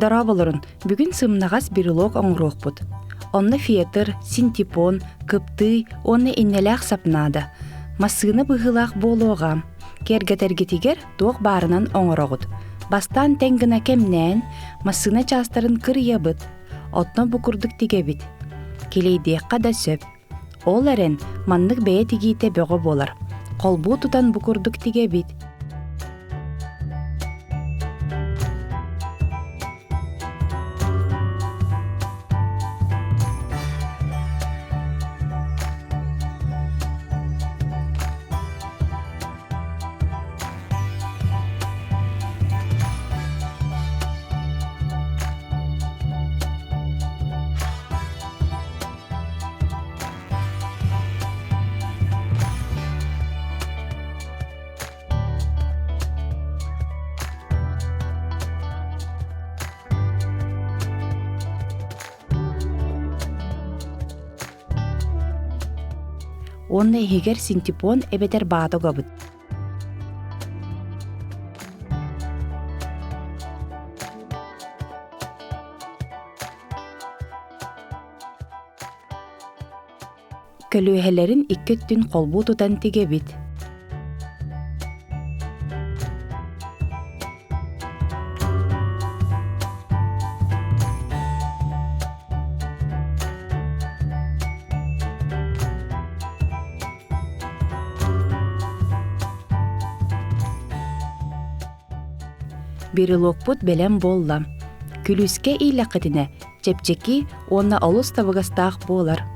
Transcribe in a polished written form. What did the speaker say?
Дорооболорун, бүгүн сымнаҕас брелок оҥоруохпут. Онно фетр, синтепон, кыптыый уонна иннэлээх сап наада. Массыына быһыылаах буолуоҕа. Киэргэтэргитигэр туох баарынан оҥороҕут. Бастаан тэҥ гына кэмнээн, массыына чаастарын кырыйабыт. Оттон бу курдук тигэбит. Килэйдиэххэ да сөп. Ол эрэн, маннык бэйэ тигиитэ бөҕө буолар. Холбуу тутан бу курдук тигэбит. Уонна иһигэр синтепон эбэтэр баата угабыт. Көлүөһэлэрин икки өттүн холбуу тутан тигэбит. Брелокпут бэлэм буолла. Күлүүскэ иилэххитинэ чэпчэки уонна олус табыгастаах буолар.